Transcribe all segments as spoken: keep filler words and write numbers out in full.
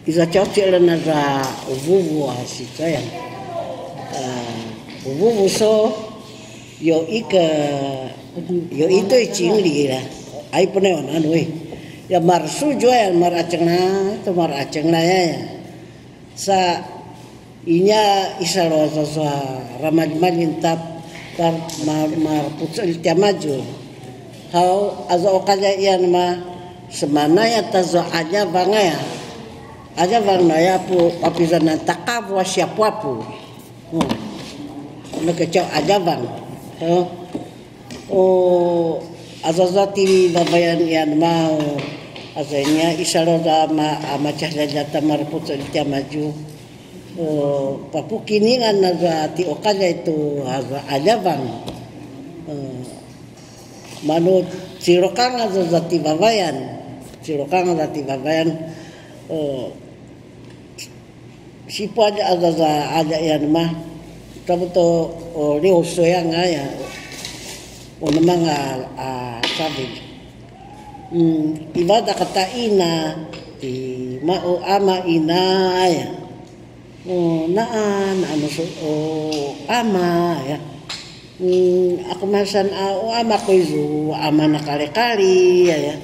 Iza caucil na za uvuvu a sikayan. Uvuvu so, yo ika, yo itu i cingli la. Ai pene on anu eh. Ya marsuju ya maracengna, to maracengna ya. Sa inya isalo sa sa ramaljmaljin tap tar mar marpucel tiamadju. Hau aza oqalja iyan ma semanaya ta za aljavang aya. Aljavang naya pu papizanan taqavu a siapuapu. Hmm. Naka cau aljavang. Huh? O azaza ti vavayan iyan ma o azanya isalo za ma a macahljadja ta marpucel tiamadju. O papukiningan aza ti oqalja itu aza aljavang. O manu cilokanga azaza ti vavayan. Cilokanga aza ti vavayan. O sipualja azaza alja iyan ma. Tabuto o liusuyanga ya. O nemanga a savi. Hmm, ivada kata ina ti ma o ama ina ya. O naan anu su o ama ya. Hmm, aku masan a o ama ku izu ama na kalikali ya ya.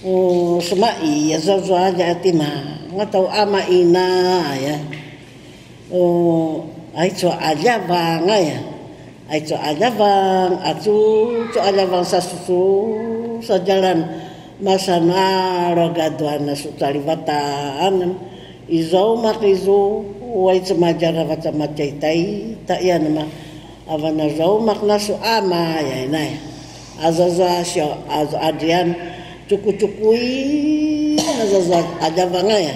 O sema'i ya zauzua aja tima ngatau ama ina ya. O aicu aljavang aya. Aicu aljavang acu cu aljavang sa susu sa jalan. Masan a rogaduan na su talivatan. Izau makizu wai cemajaravaca macaitai ta iyan ma. Avan a zaumak na su ama ya inay. Azaza siya aza adrian cukucukui azaza aljavang aya.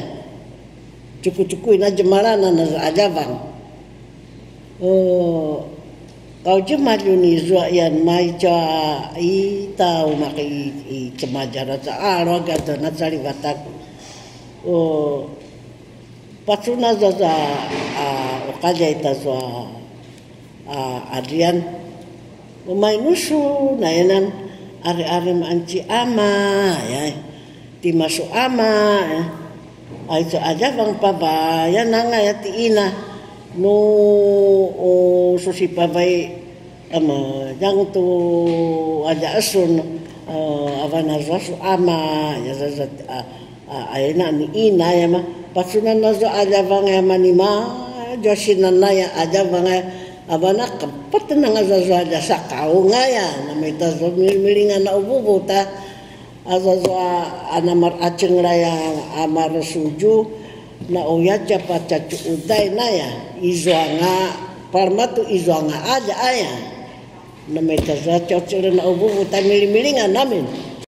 Cukucukui na jemalanan aza aljavang. O kau jemaljuni zua iyan mai ca ita umak i, i cemajara ca a rogaduan na calivatak. O pacuna zaza a uqalja ita zua a adrian. Umainusu nayanan ari-ari ma'anci ama ya. Timasu ama ya. Aicu aljavang pavayan anga ya ti ina. Nu o susi pavai ama jang tu aja asun. Avan azua su ama ya zaza a a, aina ni ina ya ma. Pacunan azua aljavang ya manima. Jua sinanaya aljavang ya. Abana kepetenang azazua aja sakaunga ya. Namita zua milingan na ububu ta. Azazua anamar aceng la ya amar suju. Na uyaca pacacu uday na ya. Izuanga, parmatu izuanga aja aya. Namita zua caucil na ububu ta milimilingan namin.